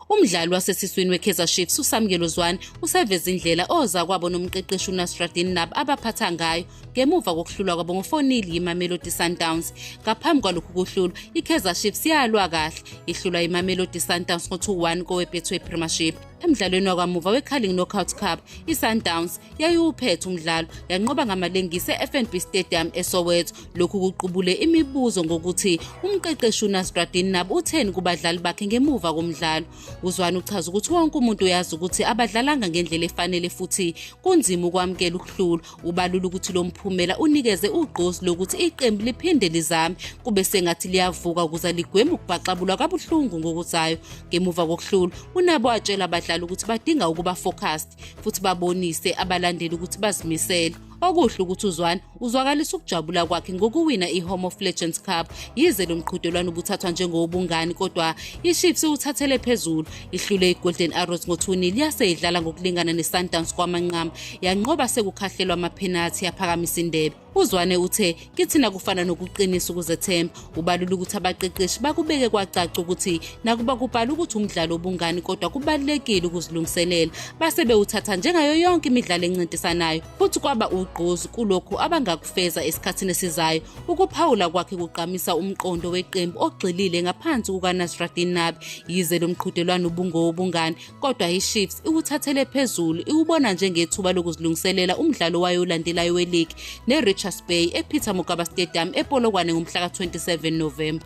Umdlali wasesiswini weKaizer Chiefs uSamkelo Zwane useveze indlela ozakwabo nomqeqeshi uNasreddine Nabi abaphatha ngayo ngemuva kokuhlulwa kwabo ngo-4-0 yiMamelodi Sundowns. Ngaphambi kwalokhu kuhlulwa, iKaizer Chiefs yalwa kahle, ihlulwa yiMamelodi Sundowns ngo-2-1 koweBetway Premiership. Emdlalweni wakamuva weCarling Knockout Cup, iSundowns yayiwuphethe umdlalo yanqoba ngamalengisi e-FNB Stadium eSoweto. Lokhu kuqubule imibuzo ngokuthi umqeqeshi uNasreddine Nabi utheni kubadlali bakhe ngemuva komdlalo. UZwane uchaza ukuthi wonke umuntu uyazi ukuthi abadlalanga ngendlela efanele futhi kunzima ukwamukela ukuhlulwa. Ubalula ukuthi lo mphumela unikeze ugqozi lokuthi iqembu liphinde lizame kube sengathi liyavuka ukuze ligweme ukubhaxabulwa kabuhlungu ngokuzayo. Ngemuva kokuhlulwa, uNabi watshela abadlali ukuthi badinga ukuba focused futhi babonise abalandeli ukuthi bazimisele. Okuhle ukuthi uZwane uzwakalisa ukujabula kwakhe ngokuwina i-Home of Legends Cup. Yize lo mqhudelwano ubuthathwa njengowobungani kodwa iChiefs iwuthathele phezulu. Ihlule iGolden Arrows ngo-2-0 yase idlala ngokulingana neSundowns kwamanqamu. Yanqoba sekukhahlelwa amaphenathi yaphakamisa indebe. UZwane uthe kithina kufana nokuqinisa ukuzethemba. Ubalula ukuthi abaqeqeshi bakubeke kwacaca ukuthi nakuba kubhala ukuthi umdlalo obungani kodwa kubalulekile ukuzilungiselela. Base bewuthatha njengayo yonke imidlalo encintisanayo futhi kwaba ugqozi kulokhu abangakufeza esikhathini esizayo. Ukuphawula kwakhe kugqamisa umqondo weqembu ogxilile ngaphansi kukaNasreddine Nabi. Yize lo mqhudelwano ubungowobungani kodwa iChiefs iwuthathele phezulu iwubona njengethuba lokuzilungiselela umdlalo wayo olandelayo weligi neRichards Bay ePeter Mokaba Stadium ePolokwane ngomhla ka-27 Novemba.